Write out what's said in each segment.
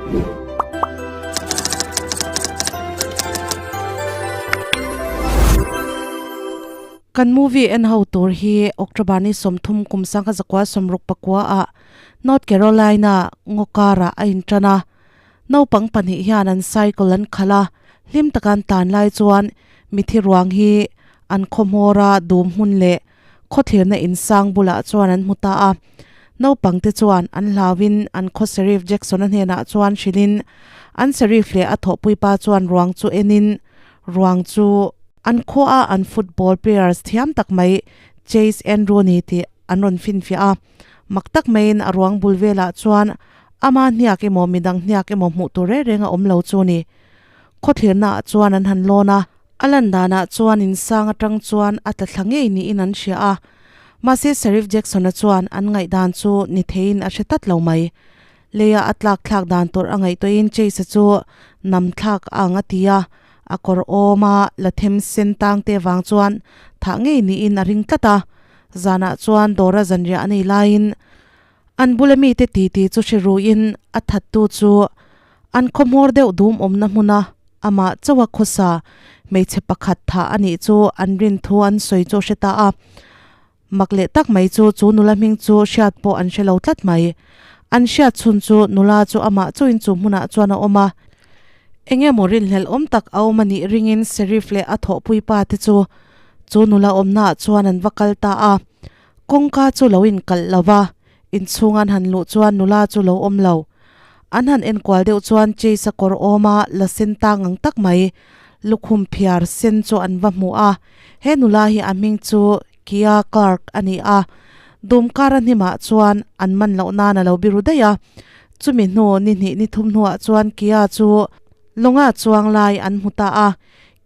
Kan movie en ho tur hi October ni 30 kum 1964 ah North Carolina ngawkar ah a intan a. Naupang pahnih hian an cycle an khalh a, hlim taka an tan lai chuan mithi ruang hi an khawhmawr a dum hmun leh khawthlirna insang bulah chuan an hmu ta a. Naupang te chuan an hlauin an khaw Sheriff Jackson-a hnenah chuan hrilhin an Sheriff leh a thawhpuipa chuan ruang chu enin ruang chu an khuaah an football players thiam tak mai Chase Andrew a ni tih an rawn finfiah a. Mak tak maiin a ruang bul velah chuan ama hniak emaw midang hniak emaw hmuh tur reng reng a awm lo chu a ni. Khawthlirna ah chuan an han lawn a. A lan danah chuan insang atang chuan a tla thla ngei niin an hria a. Mahse Sheriff Jackson-a chuan an ngaihdan chu ni theiin a hre tlat lo mai. Leia a tlak thlak dan tur a ngaihtuahin Chase-a chu nam thlak a ang a ti a, a kawr awma la them sen tang te vang chuan thah ngei niin a ring tlat a. Zanah chuan dawra zanriah a nei laiin An bula mite titi chu hre ruin a thattu chu an khawhmawr deuh dum awmna hmuna amah chauha khawsa hmeichhe pakhat thah a nih chu an rin thu an sawi chu a hre ta a. Mak leh tak mai chu chu nula hming chu hriat pawh an hre lo tlat mai. An hriat chhun chu nula chu amah chauhin chu hmunah chuan a awm a. Eng emaw rinhlelh awm tak a awm a nih ringin Sheriff leh a thawhpui pa te chu chu nula awmnaah chuan an va kal ta a. Kawngka chu lo inkalh lo va, inchhung an han luh chuan nula chu lo awm lo. An han enkual deuh chuan Chase-a kawr awma la sen tang ang tak mai, lukhum phiar sen chu an va hmu a. He nula hi a hming chu Kia Clark a ni a, Dumkar a hnimah chuan an man loh nan a lo biru daih a. Chumi hnu ni hnih ni thum hnuah chuan Kia chu lawnga chuang lai an hmu ta a.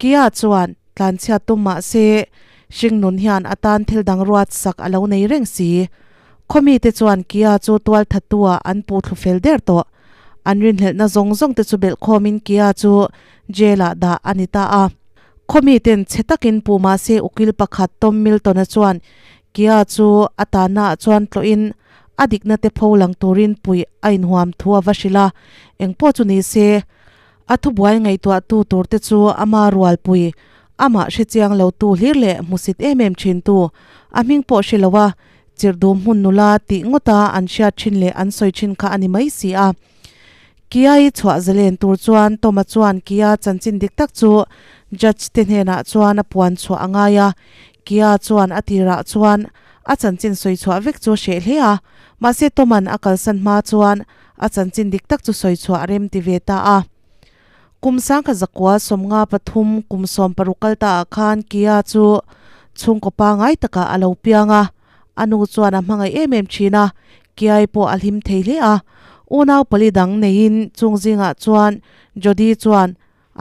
Kia chuan Tlanchhiat tum mah se, hringnun hian a tan thil dang ruat sak a lo nei reng si. Khawmite chuan Kia chu tual thattu-ah an puh thlu fel der tawh. An rinhlelhna zawng zawng te chu belh khawmin Kia chu jail-ah dah a ni ta a. Khawmiten chhe takin puh mah se ukil pakhat Tom Milton-a chuan Kia chu a tannaah chuan tlawhin a dikna te pho lang turin puih a inhuam thu a va hrilh a, engpawh chu ni se, A thubuai ngaihtuahtu turte chu ama rualpui, amah hrechiang lotu hlir leh hmusit em em thintu, a hming pawh hre loa chirhdum hmun nula tih ngawta an hriat thin leh an sawi thin kha a ni mai si a. Kia-i chhuah zalen tur chuan Toma chuan Kia chanchin dik tak chu judge te hnenah chuan a puan chhuah a ngai a, Kia chuan a tirah chuan a chanchin sawi chhuah vek chu a hreh hle a, mahse Toma'n a kalsan hma chuan A chanchin dik tak chu sawi chhuah a rem ti ve ta a. Kum sangkhat zakua 53 kum 16 kal ta ah khan Kia chu chhungkaw pangai takah a lo piang a, a nu chuan a hmangaih em em thin a, Kiai pawh a hlim thei hle a. Unau pali dang neiin chung zingah chuan Jodi chuan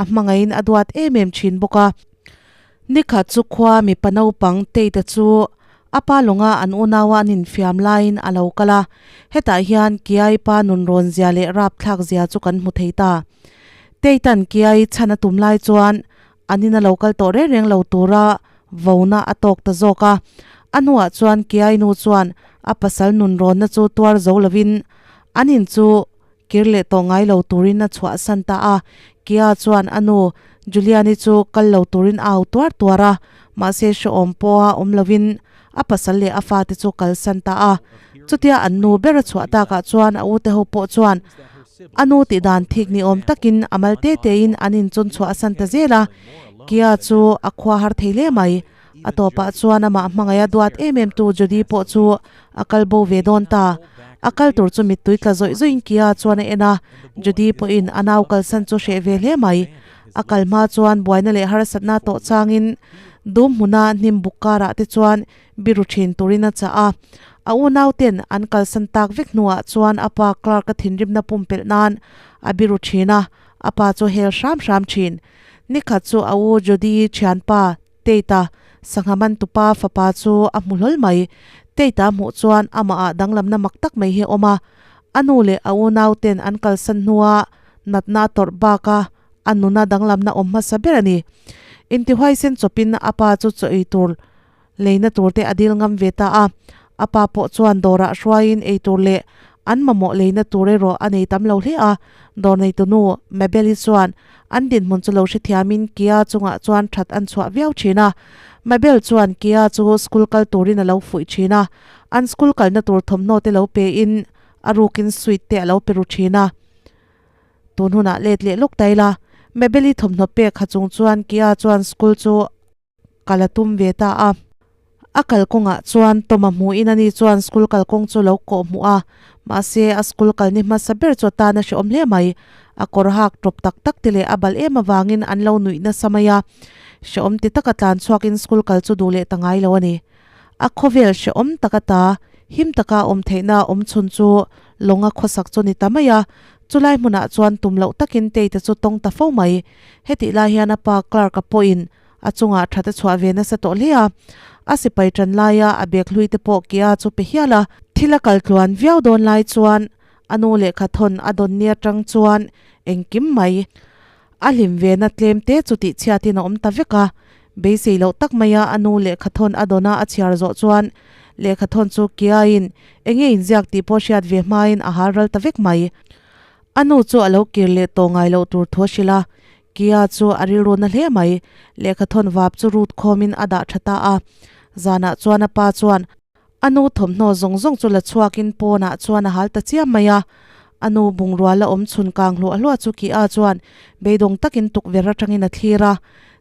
a hmangaihin a duat em em thin bawk a. Nikhat chu khua mipa naupang Tate chu a pa lawnga an unaua an infiam laiin a lo kal a, hetah hian Kiai pa nunrawn zia leh rapthlak zia chu kan hmu thei ta. Tate-a'n Kiai chhan a tum lai chuan an in a lo kal tawh reng reng lo tura vona a tawk ta zawk a. A hnuah chuan Kiai nu chuan a pasal nunrawnna chu tuar zo lovin an in chu Kir leh tawh ngai lo turin a chhuahsan ta a, Kia chuan a nu Juliani chu kal lo turin a au tuar tuar a, mahse hrehawm pawha awm lovin a pasal leh a fate chu kalsan ta a. Chutia an nu ber a chhuah takah chuan a ute ho pawh chuan a nu tih dan thik ni awm takin a mal te tein an inchun chhuahsan ta zel a, Kia chu a khua har thei hle mai. A tawpah chuan amah hmangaih a duat em em tu Jodi pawh chu a kal bo ve dawn ta. A kal tur chu mittui tla zawih zawih in Kia chuan a en a, Jodi pawhin a nau kalsan chu hreh ve hle mai. A kal hma chuan buaina leh harsatna tawh changin dum hmuna hnim buk karah te chuan biru thin turin a chah a. A unau ten an kalsan tak vek hnuah chuan a pa Clark a thinrimna pumpelh nan a biru thin a, a pa chu hel hram hram thin. Nikhat chu a u Jodi thianpa Tate-a sangha man tupa fapa chu a hmu hlawl mai. Tate-a hmuh chuan amah ah danglamna mak tak mai hi a awm a. A nu leh a unau ten an kalsan hnua natna a tawrh bak a, a nuna danglamna awm hmasa ber a ni. Intihuaisen chawpin a pa chu chaw ei tur leina tur te a dil ngam ve ta a. A pa pawh chuan dawrah hruaiin ei tur leh An mamawh leina tur erawh a nei tam lo hle a, dawr neitunu Mabel-i chuan an dinhmun chu lo hrethiamin Kia chungah chuan that an chhuah viau thin a. Mabel chuan Kia chu school kal turin a lo fuih thin a, an school kalna tur thawmhnaw te lo pein a rukin sweet te a lo pe ru thin a. Tun hunah let leh lawk ta ila, Mabel-i thawmhnaw pek ha chung chuan Kia chuan school chu kal a tum ve ta a. A kalkawngah chuan Tom-a hmuhin ani chuan school kalkawng chu lo kawh hmuh a, mahse a school kalni hmasa ber chu a tan a hrehawm hle mai. A kawr hak tawp tak tak te leh a balh em avangin an lo nuih nasa mai a, hrehawm ti taka tlan chhuakin school kal chu duh leh ta ngai lo a ni. A khawvel hrehawm taka ta, him taka awm theihna awm chhun chu lawnga khawsak chu ni ta mai a, chulai hmunah chuan tum loh takin Tate chu tawng ta fo mai. Hetih lai hian a pa Clark-a pawhin a chungah that a chhuah ve nasa tawh hle a, a sipai tan laia a bag hlui te pawh Kia chu pe hial a. Thil a kal tluan viau dawn lai chuan a nu lehkha thawn a dawn ni atang chuan engkim mai a hlim ve na tlem te chu tih chhiatin a awm ta vek a. Beisei loh tak maia a nu lehkha thawn a dawn a a chhiar zawh chuan lehkha thawn chu Kia-in enge inziak tih pawh hriat ve hmain a hal ral ta vek mai. A nu chu a lo kir leh tawh ngai loh tur thu a hrilh a, Kia chu a rilru na hle mai. Lehkha thawn vap chu rut khawmin a dah tha ta a. Zanah chuan a pa chuan a nu thawmhnaw zawng zawng chu la chhuakin pawnah chuan a hal ta chiam mai a. A nu bungrua la awm chhun kang hluah hluah chu Kia chuan beidawng takin tukverh atangin a thlir a.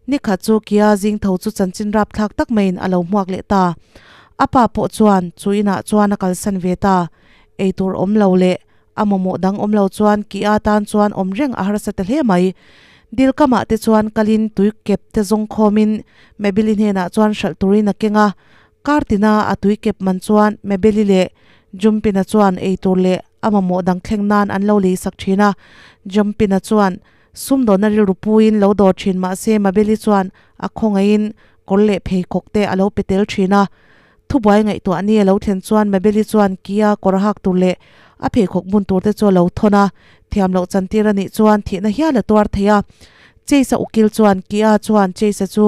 Nikhat chu Kia zing tho chu chanchin rapthlak tak maiin a lo hmuak leh ta. A pa pawh chuan chu inah chuan a kalsan ve ta. Eitur awm lo leh A mamawh dang awm lo chuan ki a tan chuan awm reng a harsa ta hle mai. Dil kamah te chuan kalin tui kep te zawng khawmin Mabel-i hnenah chuan hralh turin a keng a. Kar tina a tui kep man chuan Mabel-i leh Jumpina chuan eitur leh a mamawh dang thleng nan an lo lei sak thin a. Jumpina chuan sumdawnna rilru puiin lo dawr thin mah se Mabel-i chuan a khawngaihin kawr leh pheikhawk te a lo pe tel thin a. Thubuai ngaihtuah ni a lo thlen chuan Mabel-i chuan Kia kawr hak tur leh a pheikhawk bun tur te chu a lo thawn a, thiam loh chantir a nih chuan thihna hial a tuar thei a. Chase-a ukil chuan Kia chuan Chase-a chu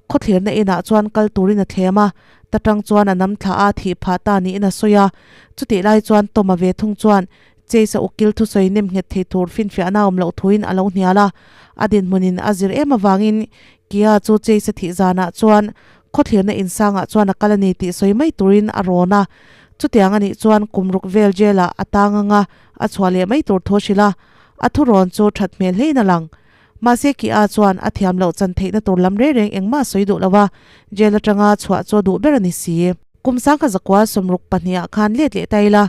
khawthlirna inah chuan kal turin a thlem a, ta tang chuan a nam thla a thih phah ta niin a sawi a. Chutih lai chuan Tom-a ve thung chuan Chase-a ukil thusawi nem nghet thei tur finfiahna awm loh thuin a lo hnial a, a dinhmunin a zir em avangin Kia chu Chase-a thih zanah chuan Khawthlirna insangah chuan a kal a ni tih sawi mai turin a rawn a, chutiang a nih chuan kum ruk vel jail ah a tang anga a chhuah leh mai tur thu a hrilh a, a thurawn chu that hmel hlein a lang. Mahse Kia chuan a thiam loh chan theihna tur lam reng reng engmah a sawi duh lo a, jail atanga chhuah chu a duh ber a ni si. Kum sangkhat zakua sawmruk pahnihah khan let leh ta ila,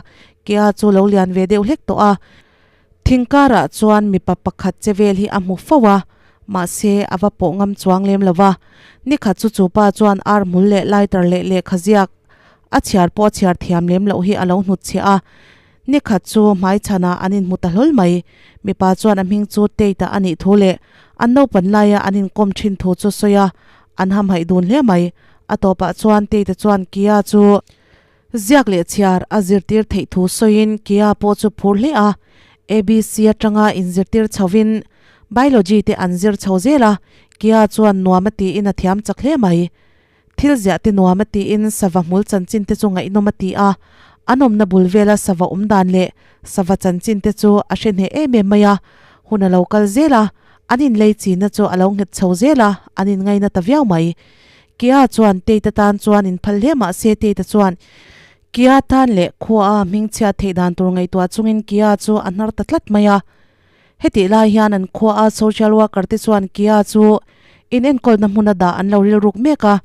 Kia chu lo lian ve deuh hlek tawh a, Thingkarah chuan mipa pakhat che vel hi a hmu fo a, mahse a va pawh ngam chuang lem lo va. Nikhat chu chu pa chuan ar hmul leh lighter leh lehkha ziak a chhiar pawh a chhiar thiam lem loh hi a lo hnutchhiah a. Nikhat chu hmaichhanah an inhmu ta hlawl mai. Mipa chuan a hming chu Tate-a a nih thu leh an naupan laia an inkawm thin thu chu sawi a, an hamhaih dun hle mai. A tawpah chuan Tate-a chuan Kia chu Ziak leh chhiar a zirtir theih thu sawiin Kia pawh chu phur hle a, ABC atanga inzirtir chhovin Biology te an zir chho zel a, Kia chuan nuam a tiin a thiam chak hle mai. Thil ziah te nuam a tiin sava hmul chanchin te chu ngaihnawm a ti a, an awmna bul vela sava awm dan leh sava chanchin te chu a hre hneh em em mai a, hun a lo kal zel a, an inlei china chu a lo nghet chho zel a, an inngaina ta viau mai. Kia chuan Tate tan chuan inphal hle mah se Tate chuan Kia tan leh khua a hmingchhiat theih dan tur ngaihtuah chungin Kia chu a hnar ta tlat mai a. Hetih lai hian an khua a social worker te chuan Kia chu inenkawlna hmuna dah an lo rilruk mek a,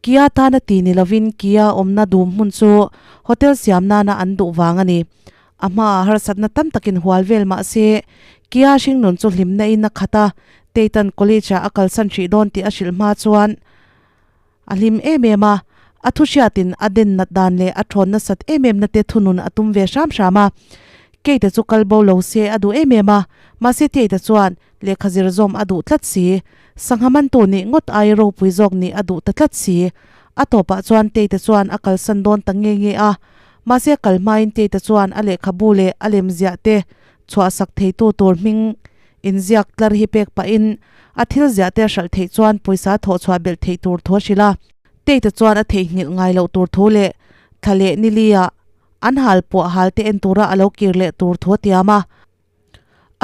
Kia tana ti ni lovin Kia awmna dum hmun chu hotel siam nana an duh vang a ni. A hmaah harsatna tam takin hual vel mah se, Kia hringnun chu hlimna in a khat a, Teitan college ah a kalsan hrih dawn tih a hrilh hma chuan a hlim em em a, a thu hriatin a den nat dan leh a thawn nasat em em na te thunun a tum ve hram hram a. Kate chu kal bo lo se a duh em em a, mahse Tate chuan lehkha zir zawm a duh tlat si. Sangha mantu nih ngawt ai ropui zawk nih a duh ta tlat si. A tawpah chuan Tate chuan a kalsan dawn ta nge nge a, Mahse a kal hmain Tate chuan a lehkhabu leh a lemziah te chhuahsak theitu tur hming inziak tlar hi pek pahin a thil ziah te a hralh theih chuan pawisa thawh chhuah belh theih tur thu a hrilh a. Tate chuan a theihnghilh ngai loh tur thu leh thla leh nili ah An hal puah hal te en tura a lo kir leh tur thu a tiam a.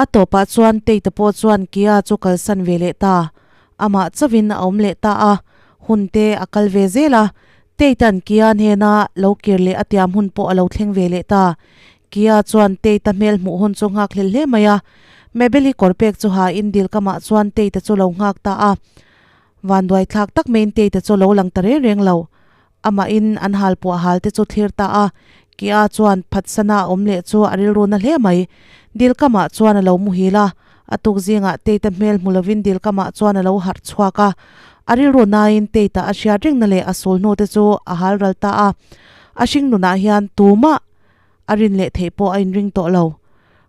A tawpah chuan Tate pawh chuan Kia chu kalsan ve leh ta. Amah chauhin a awm leh ta a, hun te a kal ve zel a. Tate-a'n Kia hnena lo kir leh a tiam hun pawh a lo thleng ve leh ta. Kia chuan Tate-a hmel hmuh hun chu nghak hlel hle mai a. Mabel-i kawr pek chu ha in dil kamah chuan Tate-a chu lo nghak ta a. Vanduai thlak tak maiin Tate-a chu lo lang ta reng reng lo. Amahin an hal puah hal te chu thlir ta a, Kia chuan phatsana a awm leh chu a rilru na hle mai. Dilkamah chuan a lo muhil a, a tuk zingah Tate hmel hmu lovin Dilkamah chuan a lo harh chhuak a. A rilru nain Tate a hriat rengna leh a sul hnu te chu a hal ral ta a. A hring nunah hian tumah a rin leh theih pawh a inring tawh lo.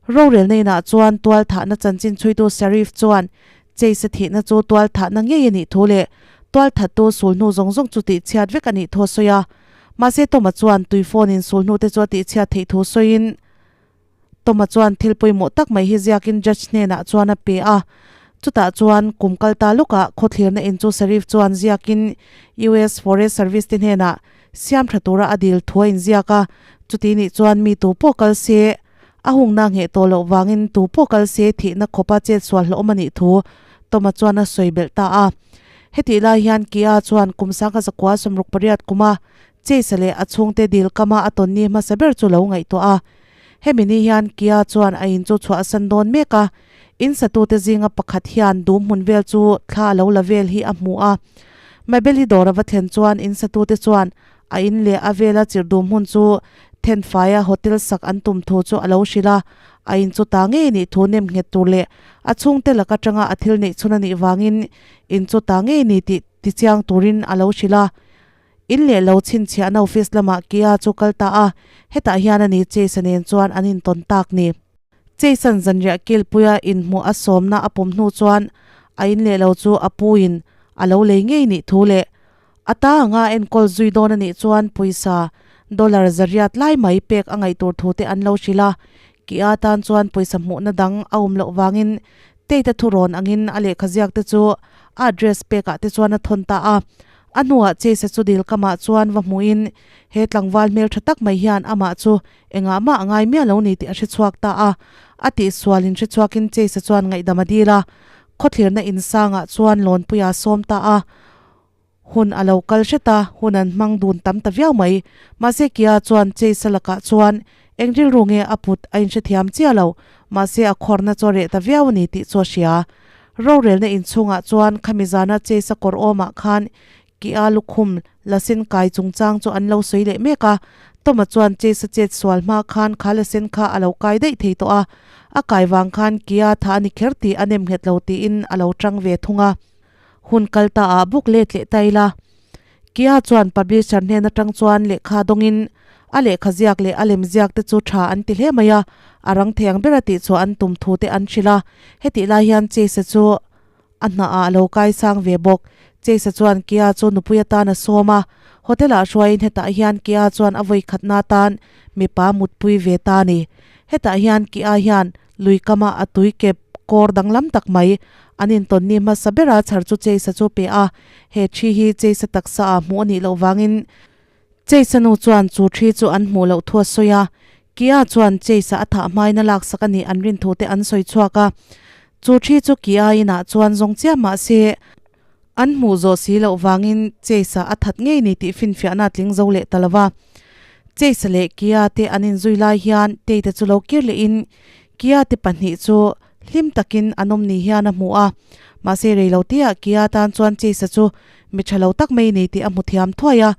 Rorelna inah chuan tual thahna chanchin chhuitu Sheriff chuan Chase-a thihna chu tual thahna ngei a nih thu leh tual thattu sulhnu zawng zawng chu tihchhiat vek a nih thu a sawi a. Mahse Tom-a chuan tui phone-in sulhnu te chu a tihchhiat theih thu sawiin Tom-a chuan thil pawimawh tak mai hi ziakin judge hnenah chuan a pe a. Chutah chuan kum kal ta lawkah khawthlirna in chu Sheriff chuan ziakin US Forest Service te hnenah siam tha tura a dil thu a inziak a, chuti nih chuan mi tu pawh kal se, a hungna ngheh tawh loh vangin tu pawh kal se thihna khawpa chet sual hlawhawm a nih thu Toma chuan a sawi belh ta a. Hetih lai hian Kia chuan kum sangha zakua 68 kuma Chase-a leh a chhungte dil kama a tawn ni hmasa ber chu lo ngaihtuah a. Hemi ni hian Kia chuan a in chu chhuahsan dawn mek a, in satute zinga pakhat hian dum hmun vel chu thla a lo la vel hi a hmu a. Mabel-i dawr a va thlen chuan in satute chuan a in leh a vela chirh dum hmun chu thenfaia hotel sak an tum thu chu a lo hrilh a, a in chu ta ngei nih thu nem nghet tur leh a chhungte lak atanga a thil neih chhun a nih vangin in chu ta ngei ni tih tichiang turin a lo hrilh a. In leh lo chhinchhiahna office lamah Kia chu kal ta a, hetah hian a ni Chase-a nen chuan an intawn tak ni. Chase-a'n zanriah kilpuia inhmuh a sawmna a pawm hnu chuan a in leh lo chu a puin a lo lei ngei nih thu leh a ta anga enkawl zui dawn a nih chuan pawisa dollar zariat lai mai pek a ngaih tur thu te an lo hrilh a, Kia tan chuan pawisa hmuhna dang a awm loh vangin Tate-a thurawn angin a lehkha ziak te chu a address pekah te chuan a thawn ta a. A hnuah Chase-a chu dil kamah chuan va hmuhin he tlangval hmel tha tak mai hian amah chu engah mah a ngai miah lo ni tih a hre chhuak ta a. A tihsualin hre chhuakin Chase-a chuan ngaihdam a dil a. Khawthlirna insangah chuan lawnpuia a sawm ta a. Hun a lo kal hret a, hun an hmang dun tam ta viau mai. Mahse Kia chuan Chase-a lakah chuan eng rilru nge a put a inhrethiam chiah lo, mahse a khawrna chu a reh ta viau a ni tih chu a hria. Rorelna inchhungah chuan khami zana Chase-a kawr awmah khan Kia lukhum la sen kai chungchang chu an lo sawi leh mek a. Tom-a chuan Chase-a chet sual hma khan kha la sen kha a lo kai daih thei tawh a, a kai vang khan Kia tha a ni kher tih a nem nghet lo tiin a lo tang ve thung a. Hun kal ta ah buk let leh ta ila. Kia chuan publisher hnen atang chuan lehkha dawngin a lehkha ziak leh a lem ziak te chu tha an ti hle mai a, a rang thei ang bera tih chu an tum thu te an hrilh a. Hetih lai hian Chase-a chu a hnah ah a lo kai sang ve bawk. Chase-a chuan Kia chu nupui atan a sawm a, hotel ah hruaiin hetah hian Kia chuan a vawi khatna atan mipa mutpui ve ta a ni. Hetah hian Kia hian Lui kama a tui kep kawr danglam tak mai. An intawn ni hmasa bera chhar chu Chase-a chu pe a, he thi hi Chase-a taksa ah hmuh a nih loh vangin Chase-a nu chuan chu thi chu an hmuh loh thu a sawi a. Kia chuan Chase-a a thah hmain a laksak a nih an rin thu te an sawi chhuak a. Chu thi chu Kia inah chuan zawng chiah mah se an hmuh zawh si loh vangin Chase-a a that ngei ni tih finfiahna a tling zo leh ta lo va. Chase-a leh Kia te an inzui lai hian Tate chu lo kir lehin Kia te pahnih chu hlim takin an awm ni hian a hmu a. Mahse rei lo tihah Kia tan chuan Chase-a chu mi tha lo tak mai ni tih a hmu thiam thuai a.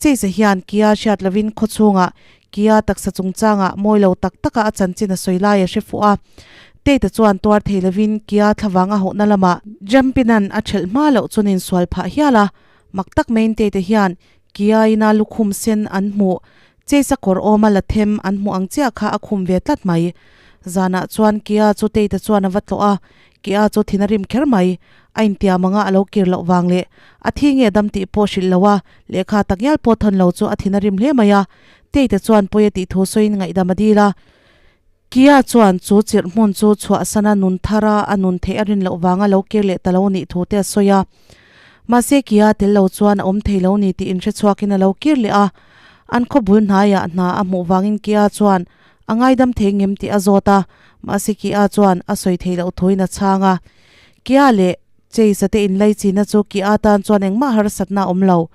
Chase-a hian Kia hriat lovin khaw chhungah Kia taksa chungchangah mawi lo tak taka a chanchin a sawi lai a hre fuh a. Tate-a chuan tuar thei lovin Kia thlavang a hawhna lamah Jumpin-a'n a thelh hma loh chuan insual phah hial a. Mak tak maiin Tate-a hian Kia ina lukhum sen an hmuh, Chase-a kawr awma la them an hmuh ang chiah kha a khum ve tlat mai. Zanah chuan Kia chu Tate-a chuan a va tlawh a, Kia chu thin a rim kher mai. A intiam anga a lo kir loh vang leh a thi nge dam tih pawh hrilh lo a, lehkha takngial pawh thawn lo chu a thin a rim hle mai a. Tate-a chuan pawi a tih thu sawiin ngaihdam a dil a. Kia chuan chu chirh hmun chu chhuahsana nun thara a nun theih a rin loh vanga lo kir leh ta lo nih thu te a sawi a. Mahse Kia tel lo chuan a awm thei lo ni tih inhre chhuakin a lo kir leh a. An khaw bul hnaiah hna a hmuh vangin Kia chuan a ngaidam thei ngem tih a zawt a, mahse Kia chuan a sawi theih loh thuin a chhang a. Kia leh Chase-a te inlaichina chu Kia tan chuan engmah harsatna a awm lo.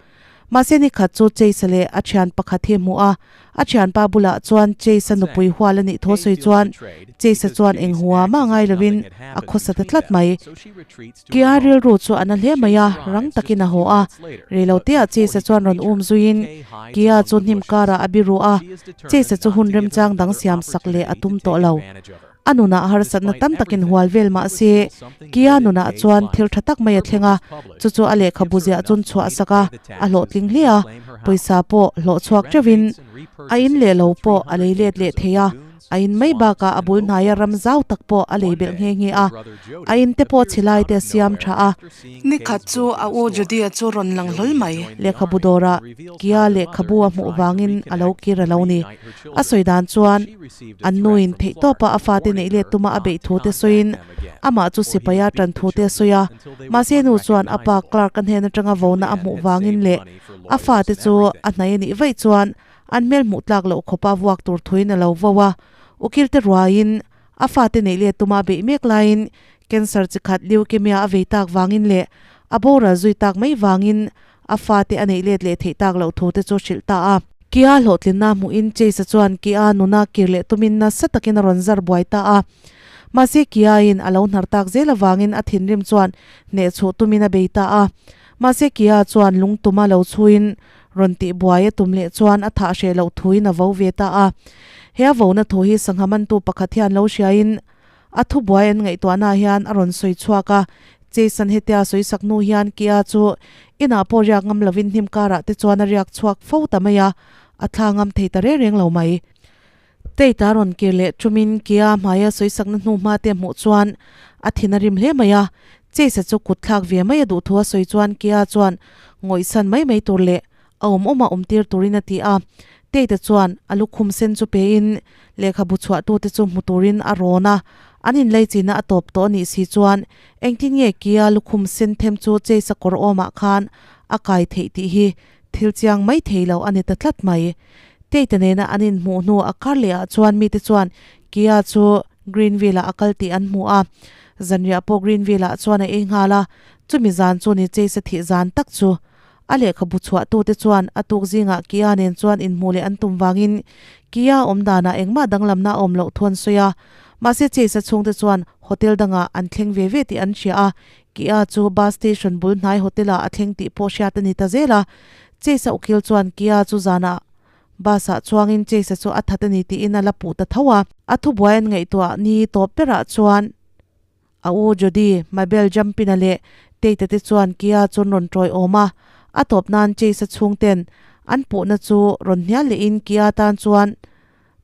Mahse ni khat chu Chase-a leh a thian pakhat hi hmuh a, a thianpa bulah chuan Chase-a nupui hual a nih thaw sawi chuan Chase-a chuan eng hua mah ngai lovin a khawsa ta tlat mai. Kia rilru chu a na hle mai a, rang takin a haw a. Reiloteah Chase-a chuan rawn um zuiin Kia chu hnim karah a biru a, Chase-a chu hun remchang dang siam sak leh a tum tawh lo. A nunah harsatna tam takin hual vel mah se, Kia nunah chuan thil tha tak mai a thleng a, chu chu a lehkhabu ziah chun chhuah sak a, a hlawhtling hle a, pawisa pawh hlawh chhuak teuhin a in leh lo pawh a lei let leh thei a, a in mai bakah a bul hnaia ram zau tak pawh a lei belh nghe nghe a, a in te pawh chhe lai te a siam tha a. Nikhat chu a u Judea chu rawn lang hlawl mai. Lehkhabu dawrah Kia lehkhabu a hmuh vangin a lo kir a lo ni. A sawi dan chuan an nuin theihtawpa a fate neih let tuma a beih thu te sawiin amah chu sipaia tan thu te a sawi a. Mahse nu chuan a pa Clark a hnen atanga vona a hmuh vangin leh a fate chu a hnai a nih vaih chuan an hmel hmuh tlak loh khawpa vuak tur thuin a lo vo a. Ukil te ruaiin a fate neih let tuma a beih mek laiin cancer chi khat leukemia a vei tak vangin leh a boral zui tak mai vangin a fate a neih let leh theih tak loh thu te chu hrilh ta a. Kia hlawhtlinna hmuhin Chase-a chuan Kia nuna kir leh tumin nasa takin a rawn zar buai ta a. Mahse Kia-in a lo hnar tak zel avangin a thinrim chuan hneh chhuh tumin a bei ta a. Mahse Kia chuan lungtuma lo chhuin rawn tih buai a tum leh chuan a thah hreh loh thuin a vo ve ta a. He a vona thu hi sangha mantu pakhat hian lo hriain A thubuai an ngaihtuahna hian a rawn sawi chhuak a, Jason hetia sawi sak hnu hian Kia chu inah pawh riak ngam lovin hnim karah te chuan a riak chhuak fo ta mai a, a thla ngam thei ta reng reng lo mai. Tate a rawn kir leh ṭumin Kia hmaia sawi sakna hnu hma te hmuh chuan a thin a rim hle mai a, Chase-a chu kut thlak ve mai a duh thu a sawi chuan Kia chuan ngawihsan mai mai tur leh a awm awma awmtir turin a ti a. Tate chuan a lukhum sen chu pein lehkhabu chhuahtute chu hmu turin a rawn a, an inleichina a tawp tawh a nih si chuan engtin nge Kia lukhum sen them chu Chase-a kawr awmah khan a kai theih tih hi thil chiang mai thei lo a ni ta tlat mai. Tate nena an inhmuh hnu a kar lehah chuan mite chuan Kia chu Greenville-ah a kal tih an hmu a, zanriah pawh Greenville-ah chuan a ei nghal a, chumi zan chu ni Chase-a thih zan tak chu A lehkhabu chhuahtute chuan a tuk zingah Kia nen chuan inhmuh leh an tum vangin Kia awm danah engmah danglamna a awm loh thu an sawi a. Mahse Chase-a chhungte chuan hotel dangah an thleng ve ve tih an hria a, Kia chu bus station bul hnai hotel-ah a thleng tih pawh hriat a ni ta zel a. Chase-a ukil chuan Kia chu zanah bus-ah chuangin Chase-a chu a that a ni tiin a la puh ta tho a. A thubuai an ngaihtuah ni tawp berah chuan A u Jody, Mabel Jumpina leh Tate te chuan Kia chu an rawn tawi awm a, a tawp nan Chase-a chhungten an puhna chu rawn hnial lehin Kia tan chuan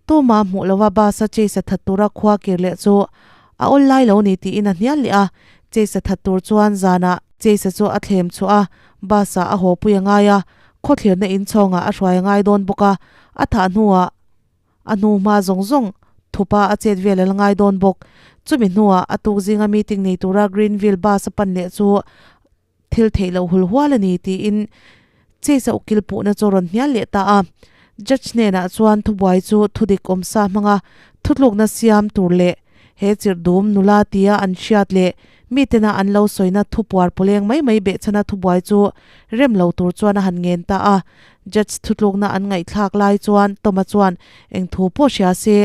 tuma hmuh lova bus-a Chase-a that tura khua kir leh chu a awl lai lo ni tiin a hnial leh a, Chase-a that tur chuan zanah Chase-a chu a thlem chhuah a, bus-ah a haw pui a ngai a, khawthlirna inchhawngah a hruai a ngai dawn bawk a, a thah hnuah A hnu hma zawng zawng thupa a chet vel a la ngai dawn bawk. Chumi hnuah a tuk zinga meeting nei tura Greenville bus a pan leh chu thil theih loh hul hual a ni tiin Chase-a ukil puhna chu a rawn hnial leh ta a. Judge hnenah chuan thubuai chu thudik awmsa hmanga thutlukna siam tur leh He chirhdum nula tia an hriat leh mitena an lo sawina thupuar pawleng mai mai behchhana thubuai chu rem lo tur chuan a han ngen ta a. Judge thutlukna an ngaihthlak lai chuan Toma chuan eng thu pawh hria se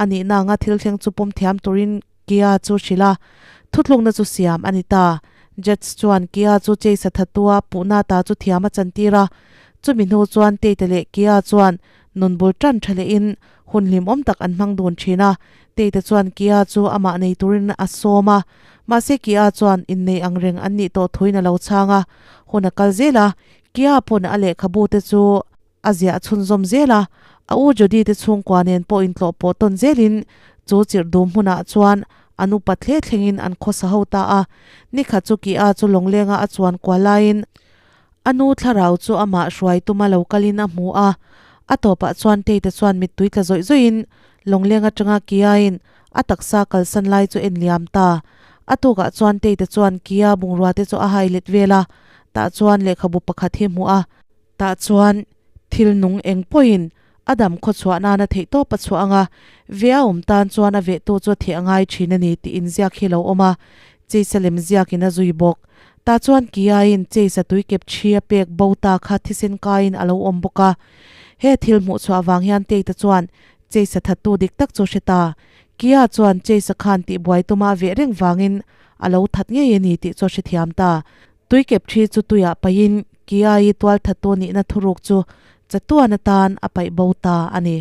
a nihna anga thil thleng chu pawm thiam turin Kia chu hrilh a. Thutlukna chu siam a ni ta. Judge chuan Kia chu Chase-a thattua puhna ta chu thiam a chantir a. Chumi hnu chuan Tate leh Kia chuan nun bul tan tha lehin hun hlimawm tak an hmang dun thin a. Tate chuan Kia chu amah nei turin a sawm a, mahse Kia chuan innei ang reng an nih tawh thuin a lo chhang a. Hun a kal zel a, Kia pawn a lehkhabu te chu a ziah chhunzawm zel a, a u Jody te chhungkua nen pawh intlawh pawh tawn zelin chu chirh dum hmunah chuan an upa thle thlengin an khawsa ho ta a. Nikhat chu Kia chu lawnglenga a chuan kual laiin A nu thlarau chu amah hruai tuma lo kalin a hmu a, a tawpah chuan Tate chuan mittui tla zawih zawihin lawngleng atanga Kia-in a taksa kalsan lai chu en liam ta. A tukah chuan Tate chuan Kia bungrua te chu a hai let vel a, tah chuan lehkhabu pakhat hi hmuh a, tah chuan Thil nung eng pawhin a dam khawchhuah nana theihtawp a chhuah anga, ve a awm tan chuan a vehtu chu a theh a ngai thin a ni tih inziak hi lo awm a, Chase-a lem ziakin a zui bawk. Tah chuan Kia-in Chase-a tuikep thi a pek bo ta kha thisen kaiin a lo awm bawk a. He thil hmuhchhuah vang hian Tate-a chuan Chase-a thattu dik tak chu hre ta. Kia chuan Chase-a khan tihbuai tuma a veh reng vangin a lo that ngei a ni tih chu a hrethiam ta. Tuikep thi chu tuiah paihin Kia-i tualthattu nihna thuruk chu chatuan atan a paih bo ta a ni.